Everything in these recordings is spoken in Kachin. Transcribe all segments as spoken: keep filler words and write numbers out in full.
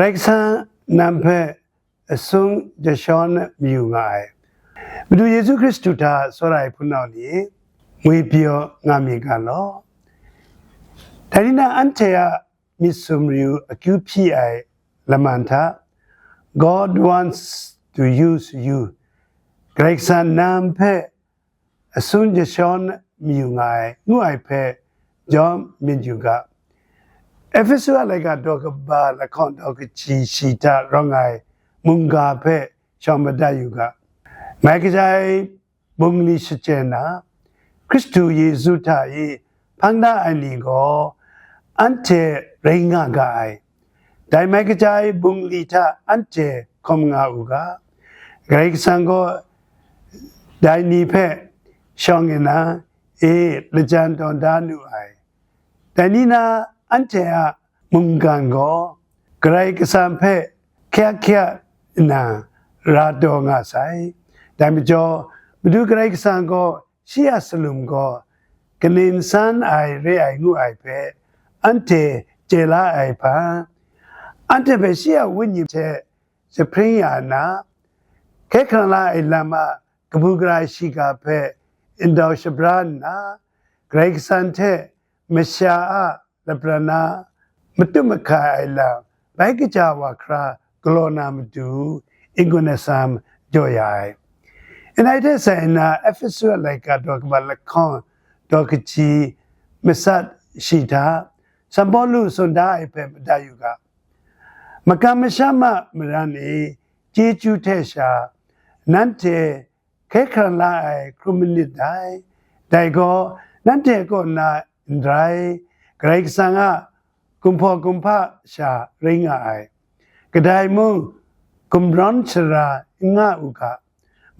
Karai Kasang nang hpe asung jashawn mayu nga ai. Madu Yesu Hkristu hta tsawra ai hpunau ni, ngwi pyaw nga mi ga law. Dai ni na anhte a myit sumru akyu hpyi ai laman hta, "God wants to use you." Karai Kasang nang hpe asun jashawn mayu nga ai, ngu ai hpe jawm myit yu ga. Ehpesu a laika daw kaba lahkawng daw kaji shi hta rawng ai mungga hpe shawng madat yu ga. Mai kaja ai bungli shachyen na, Hkristu Yesu hta e hpang da ai ni gaw anhte rai nga ga ai. Dai mai kaja ai bungli hta anhte hkawm nga u ga. Karai Kasang gaw dai ni hpe shawng nna, e, lajan tawn da nu ai. Dai ni na anhte a mungkan gaw Karai Kasang hpe hkyak hkyak nna ra taw nga sai. Dai majaw, Madu Karai Kasang gaw shi a salum gaw kaning san ai re ai ngu ai hpe anhte chye la ai hpa, anhte hpe shi a Wenyi hte jahpring ya nna, hkye hkrang la ai lam a kabu gara shiga hpe ndau shabra nna, Karai Kasang hte masha a lapran na matup mahkai ai lam, bai kaja wa hkra galaw na matu n-gun atsam jaw ya ai. Ndai hte sai nna, Ehpesu a laika daw kaba lahkawng daw kaji matsat shi hta, San Pawlu tsun da ai hpe madat yu ga. Makam masham a maran e chyeju hte sha nanhte hkye hkrang la ai hkrum manit dai. Dai gaw nanhte kaw na n rai, Karai Kasang a kumhpaw kumhpa sha rai nga ai. Kadai mung gumrawng shara n nga u ga,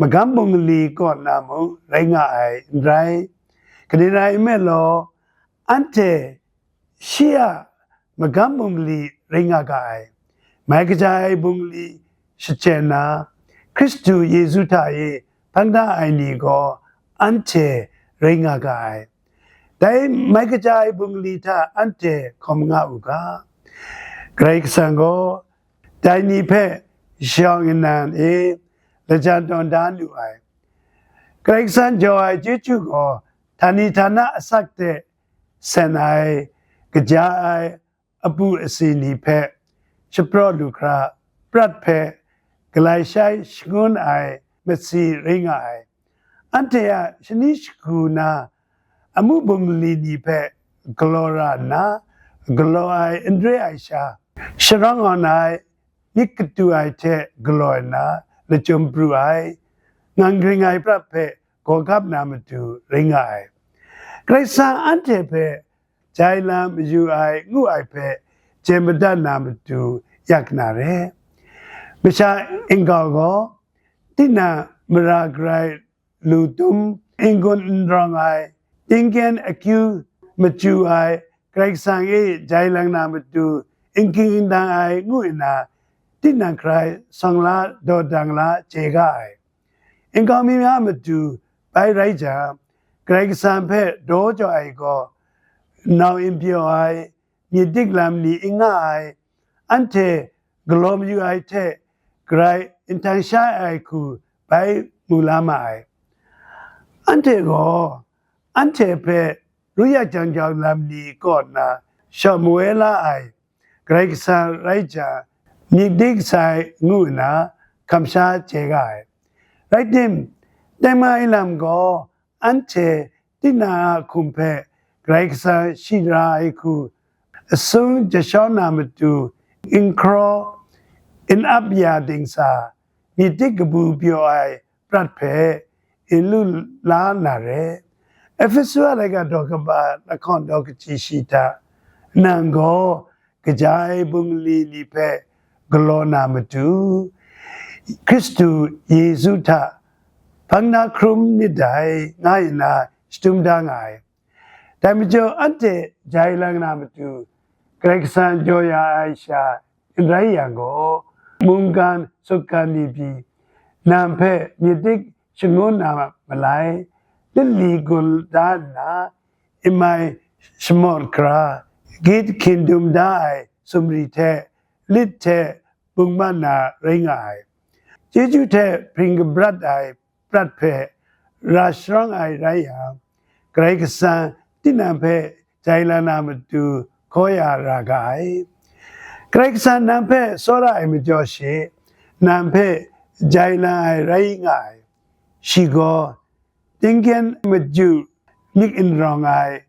magam bungli kaw na mung rai nga ai n rai. Kaning rai nme law, anhte shi a magam bungli rai nga ga ai. Mai kaja ai bungli shachyen na, Hkristu Yesu hta e hpang da ai ni gaw anhte rai nga ga ai. Dai mai kaja ai bungli hta anhte hkawm nga u ga. Karai Kasang gaw dai ni hpe shawng nnan e lajan tawn da nu ai. Karai Kasang jaw ai chyeju gaw htani htana asak hte sen ai, kaja ai apu asi ni hpe shapraw lu hkra prat hpe galai shai shangun ai matsi rai nga ai. Anhte a shani shagu na amu bungli ni hpe galaw ra nna, galaw ai n re ai sha, sharawng awn ai, myit katu ai hte galaw nna lachyum pru ai, ngang gring ai prat hpe gawgap na matu rai nga ai. Karai Kasang anhte hpe jai lam mayu ai ngu ai hpe chye madat na matu yak na re. Masha nkau gaw, tinang mara garai lu tum, n-gun n rawng ai, tingkyen akyu machyu ai, Karai Kasang e jai lang na matu n ging n dang ai ngu nna, tinang hkrai sawng la, dawdang la chye ga ai. Nkau mi mya matu bai rai jang, Karai Kasang hpe daw jaw ai gaw, nau n pyaw ai, myit dik lam ni n nga ai, anhte galaw mayu ai hte garai n htang sha ai hku bai mu la ma ai. Anhte gaw anhte hpe ru ya jang jau lam ni kaw nna shawm mawe la ai Karai Kasang rai jang, myit dik sai ngu nna hkam sha chye ga ai. Rai tim, tengman e lam gaw, anhte tinang a hkum hpe Karai Kasang shara ai hku, asung jashawn na matu, n hkraw, n ap ya dingsa, myit dik kabu pyaw ai prat hpe n lu la na re. Ehpesu a laika daw kaba lahkawng daw kaji shi hta, nang gaw kaja ai bungli ni hpe galaw na matu, Hkristu Yesu hta hpang na hkrum nit dai, nga nna shadum da nga ai. Dai majaw, anhte jai lang na matu, Karai Kasang jaw ya ai sha n rai yang gaw, mungkan sutgan ni pyi, nang hpe myit dik shangun na malai, lit li gun da nna, n mai shamawt hkra, gyit hkying dum da ai sumri hte lit hte bungman na rai nga ai. Chyeju hte hpring kabrat ai prat hpe ra sharawng ai rai yang, Karai Kasang tinang hpe jai lang na matu hkaw ya ra ga ai. Karai Kasang nang hpe tsawra ai majaw she, nang hpe jai lang ai rai nga ai. Shi gaw, tingkyen maju nik n rawng ai,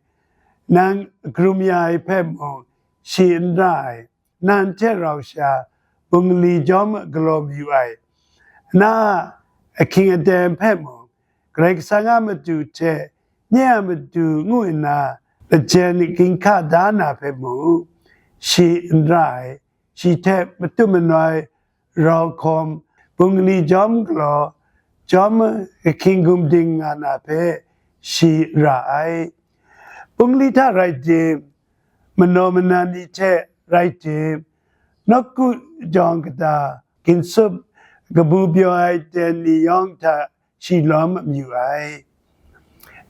nang karum ya ai hpe mung shi n ra ai, nang hte rau sha bungli jawm galaw mayu ai, na a ahkying aten hpe mung, Karai Kasang a matu hte nye a matu ngu nna, lajen ginhka da na hpe mung, shi n ra ai, shi hte matu manoi rau hkawm, bungli jawm galaw, jawm ahkying gumding nga na hpe shi ra ai. Bungli hta rai tim, manaw manan ni hte rai tim, nawku jawng kata, ginsup kabu pyaw ai ten ni yawng hta shi lawm mayu ai.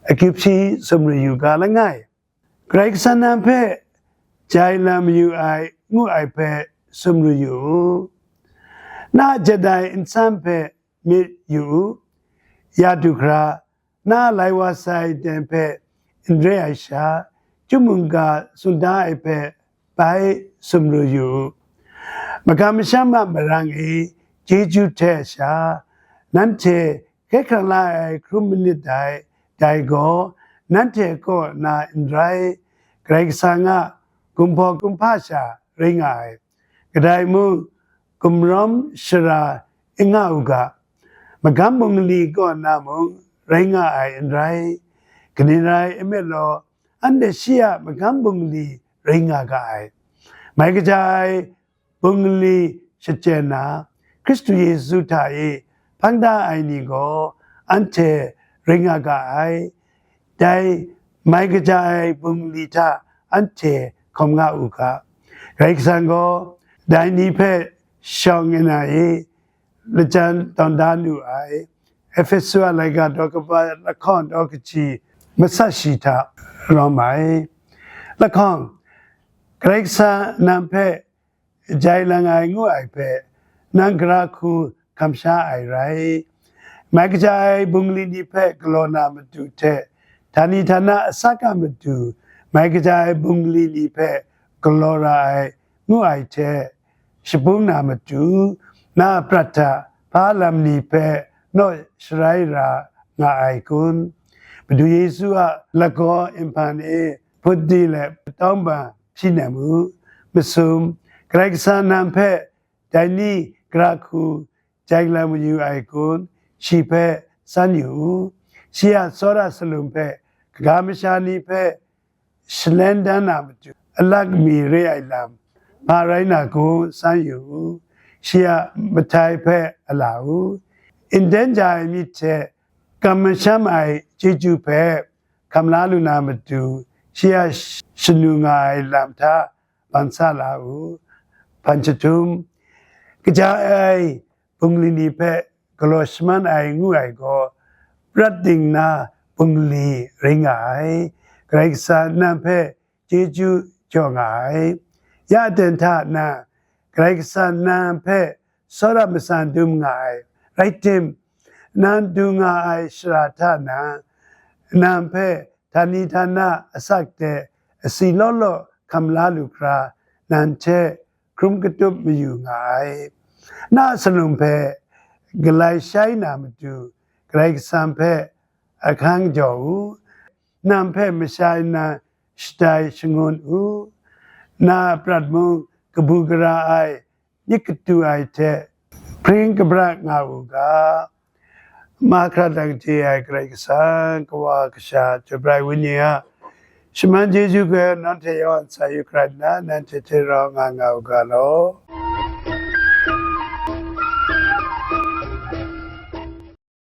Akyu hpyi sumru yu ga langai. Karai Kasang nang hpe jai lam mayu ai ngu ai hpe sumru yu u. Na jet ai nsan hpe myit yu u. Ya du hkra, na lai wa sai ten hpe n re ai sha, chyum mungga tsun da ai hpe bai sumru yu u. Magam masham a marang e chyeju hte sha, nanhte hkye hkrang la ai hkrum manit dai, dai gaw nanhte kaw na n rai, Karai Kasang a gumhpaw kumhpa sha rai nga ai. Kadai mung, gumrawm shara n nga u ga, magam bungli kaw na mung rai nga ai n rai. Kaning rai nme law, anhte shi a magam bungli rai nga ga ai. Mai kaja ai bungli shachyen na, Hkristu Yesu hta e hpang da ai ni gaw anhte rai nga ga ai. Dai mai kaja ai bungli hta anhte hkawm nga u ga. Karai Kasang gaw dai ni hpe shawng nna e lajan tawn da nu ai. Ehpesu a laika daw kaba lahkawng daw kaji masat shi hta lawm ai. Lahkawng, Karai Kasang nang hpe jai lang ai ngu ai hpe, nang gara hku hkam sha ai rai. Mai kaja ai bungli ni hpe galaw na matu hte, htani htana asak a matu, mai kaja ai bungli ni hpe galaw ra ai ngu ai hte, shabung na matu, na a prat hta hpa lam ni hpe naw sharai ra nga ai kun? Madu Yesu a lagaw nhpan e hput di let patawng ban hpyi nem u. Masum, Karai Kasang nang hpe dai ni gara hku jai lam mayu ai kun, shi hpe san yu u. Shi a tsawra salum hpe kaga masha ni hpe shalen dan na matu, alak mi re ai lam, hpa rai na kun san yu u. Shi a mahtai hpe ala u. Nden ja ai myit hte kam masham ai chyeju hpe hkam la lu na matu, shi a shanu nga ai lam hta ban sa la u. Hpan jahtum, kaja ai bungli ni hpe galaw shaman ai ngu ai gaw, prat ding na bungli rai nga ai. Karai Kasang nang hpe chyeju jaw nga ai. Ya aten hta na, Karai Kasang nang hpe tsawra matsan dum nga ai. Rai tim, nang du nga ai shara hta na, nang hpe htani htana asak de asi law law hkam la lu hkra, nang hte hkrum katup mayu nga ai. Na a salum hpe galai shai na matu, Karai Kasang hpe ahkang jaw u. Nang hpe mashai na shatai shangun u. Na a prat mung kabu gara ai, myit katu ai hte hpring kabra nga u ga. Mahkra dang chye ai Karai Kasang, Kawa, Kasha, Chyum Brai Wenyi a shaman chyeju hpe nanhte yawan sa yu hkra nna, nanhte hte rau nga nga u ga law.